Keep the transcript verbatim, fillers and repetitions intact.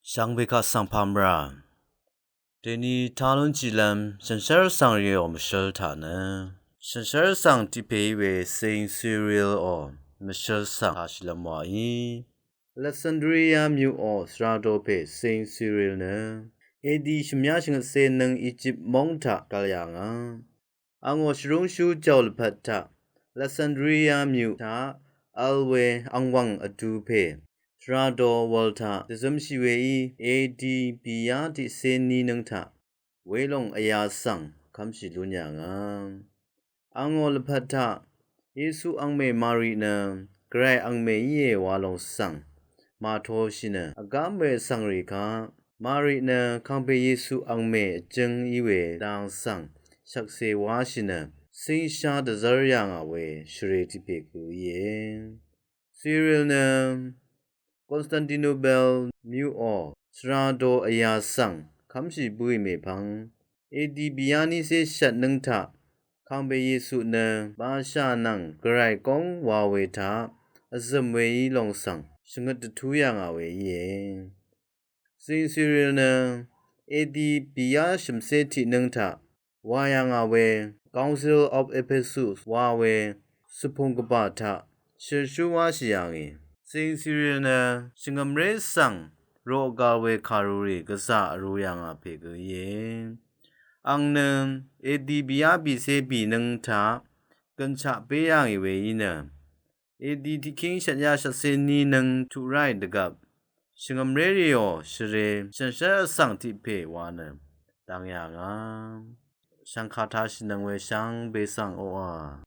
Shvngbe kaq svng pamra. Deni talun chilvm shànshér vsvng rìò mvshøl taq nø, shànshér vsvng tiq pè í we Saint Cyril ò mvshøl svng taq shìlvm wàí. Alexandria myuqò svra do pè Saint Cyril nø A D shvmyá shvngøtcé nøng Egypt móng taq gvl yà ngà. Angò shvrúngshú jàò lvpat taq Alexandria myuq taq vl we angwv̀ng vdu pè svra do wvl taq dvzømshì weí A D bìyá tiqcé ní nøng taq welòng vyā svng kv́mshì lún yà ngà. Angò lvpat taq Yesu angmè Mari nø Gvray angmè íe wa lòng svng màtoshì nø vgám we vsvng rì kaq Mari nø kangpe Yesu angmè vjøng í we dang svng shvkse wáshì nø cíngsha dvzv́r yà ngà we shvrè tiq pè gø íe. Cyril nø Constantinople myuqò svra do vyā svng kv́mshì bǿì mèpvng A D bìyá nícé shvt nøng taq kangpe Yesu nø bashà nvng Gvray góng wa we taq vzø̀m weí lòng svng shvngøt dvtú yà ngà we íe. Saint Cyril nø A D bìyá shv̀mcé tiq nøng taq wà yà ngà we Council of Ephesus wa we svpùng gvbà taq shø̀nshú wáshì yà ngì. Saint Cyril nø shvngø̀mré svng roq gvl we kàrurì gvzà vrū yà ngà pè gø íe. Àng nø A D bìyá bìcé bì nøng taq gønshaq bé yà ngì we í nø A D tiqkíng shvtyá shvtcé ní nøng tuq ráì dvgvp shvngø̀mré rìò shvrē shànshér vsvng tiq pè wa nø dang yà ngà. Shvngkà taq shìnøng we shvngbe svng oqà.